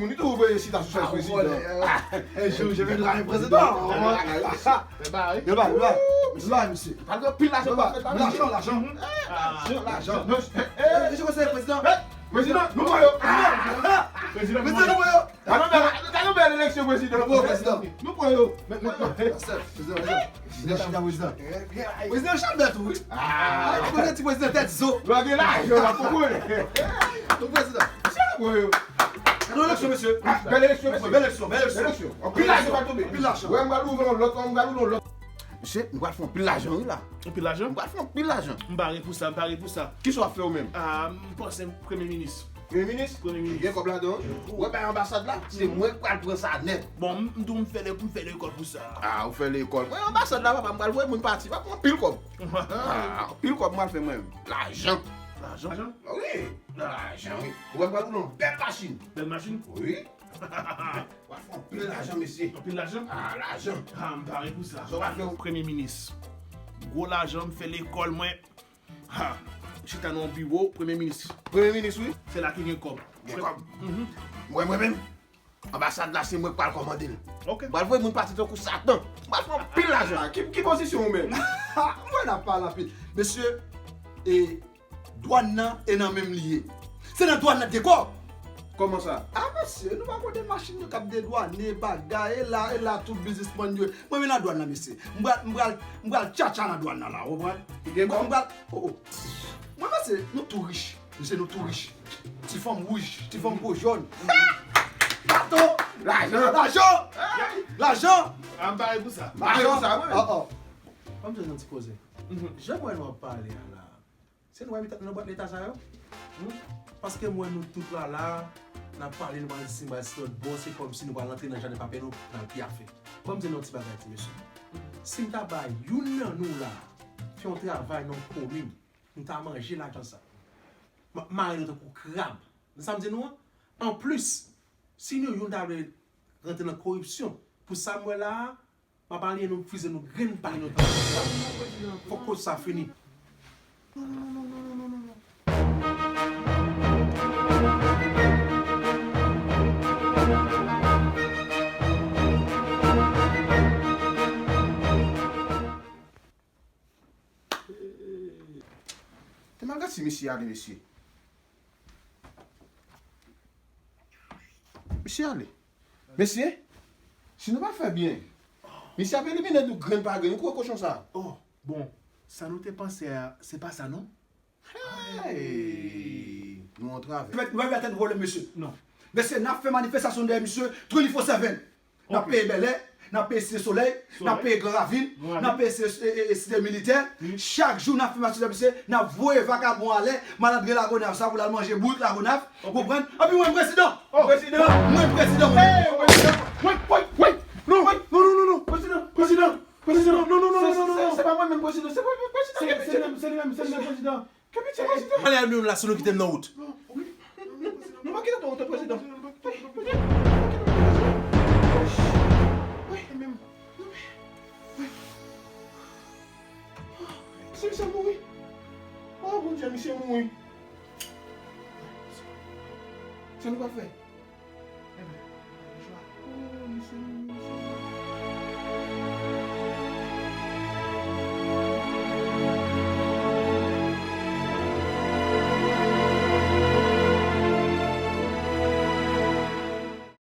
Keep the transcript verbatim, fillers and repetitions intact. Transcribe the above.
Moun li tou voye chita sou chèz prezidan. Un jour, je viendrai président. Gen bagay, gen bagay, gen bagay, mesye. Gen bagay, gen bagay, mesye. Gen bagay, gen bagay. Lajan, lajan. Lajan, lajan. Mesye konseye prezidan. Prezidan, nou pran yo. Prezidan, nou pran yo. Gade yon bèl, gade yon bèl eleksyon prezidan. Nou pran yo. Nou pran yo. Prezidan, prezidan. Prezidan chita prezidan. Prezidan chalbè tou, wi. Ah, prezidan ti prezidan tèt zo. Lwa gen lajan, la pou mwen. Prezidan. Sa nou pran yo. Gade yon eleksyon, mesye. Bèl eleksyon, mesye. Bèl eleksyon, bèl eleksyon. Anpil lajan va tonbe. Anpil lajan. Wè, m pral ouvri yon lòt, m pral ouvri yon lòt. Mesye, m pral fè anpil lajan, wi, la. Anpil lajan? M pral fè anpil lajan. M pare pou sa, m pare pou sa. Kisa w ap fè ou menm? Ah, m panse premye minis. Premye minis? Premye minis. Gen kòb ladan, wi. Wè, bay anbasad la, se mwen k pral pran sa nèt. Bon, m, m tou m fè lè, m fè lekòl pou sa. Ah, ou fè lekòl. Mwen, anbasad la, papa, m pral voye moun pati. M ap pran anpil kòb. Ah, anpil kòb m pral fè mwen. Lajan. Lajan? Wi. Lajan, wi. Ou wè m pral voye yon bèl machin. Bèl machin? Wi. W ap fè anpil lajan, mesye. Anpil lajan? Ah, lajan. Ah, m pare pou sa. Sa w ap fè? Premye minis. Gwo lajan, m fè lekòl mwen. Ha! Chita nan yon biwo, premye minis. Premye minis, wi. Se la ki gen kòb. Gen kòb. Mhm. Mwen, mwen menm, anbasad la, se mwen k pral kòmande l. Ok. M pral voye moun pati tankou Satan. M pral fè anpil lajan. Ah, ki, ki pozisyon ou menm? Mwen ap pale anpil. Mesye, e, dwàn nan e nan men m li ye. Se nan dwàn nan te kò. Kòman sa? A, mesye, nou pa konnen machin yo k ap dedwane, bagay, e la, e la tout biznismann yo. Mwen menm nan dwàn nan, mesye. M pral, m pral, m pral tchatcha nan dwàn nan la, ou konprann? Ou gen kòb? M pral, oh, oh. Mwen, mesye, nou tou rich. Mesye, nou tou rich. Ti fanm wouj, ti fanm po jòn. Bato! Lajan! Lajan! Lajan! A, m pare pou sa. Lajan! Oh, oh. Ban m jwenn yon ti koze. Jan m wè nou ap pale a la, se nou wè met tèt nou nan bwat leta sa yo? Hmm? Paske m wè nou tout la la, n ap pale, nou pral si n pral si lòt bò, se kòmsi nou pral antre nan jaden papè nou, n al pyafe. Ban m di nou yon ti bagay, ti mesye. Si m ta bay youn nan nou la, fè yon travay nan yon komin, nou ta manje lajan sa. M ap mare nou tankou krab. Nan sa m di nou an? Anplis, si nou youn ta vle rantre nan koripsyon, pou sa m wè la a, m ap aliyen nou, frize nou grenn pa nou. Fòk koz sa fini. Te malgrat si misye ale, mesye. Misye ale. Mesye, si nou pa fè byen, misye ap elimine nou grenn pa grenn. Ou kwè kochon sa? Oh, bon, sa nou te panse a, se pa sa non? Hey! Nou antrave. Nou pa vle atèn pwoblèm, mesye. Non. Mesye, n ap fè manifestasyon dèyè misye twenty-four seven. N ap peye Bèlè, n ap peye Site Solèy, n ap peye Gran Ravin, n ap peye Site, e, e, e, Site Militè. Chak jou n ap fè manifestasyon, mesye, n ap voye vakabon alè, malandren Lagonav sa pou l al manje bourik Lagonav. Ou konprann? Anpi mwen prezidan! Prezidan! Mwen prezidan, mwen! Hey, prezidan! Wait, wait, wait! Non, non, non, non, non! Prezidan! Prezidan! Prezidan! Non, non, non, non, non, non! Se pa mwen menm, prezidan! Se pa mwen menm, prezidan! Se li menm, se li menm, se li menm, prezidan! Ke piti prezidan! Pale a nou la, si nou kite m nan wout. Non, wi. Nou pa kite w nan wout, prezidan. Wi, menm. Wi. Si misye mouri. Oh, Bondye, misye mouri. Sa nou pral fè? Oh, misye mouri.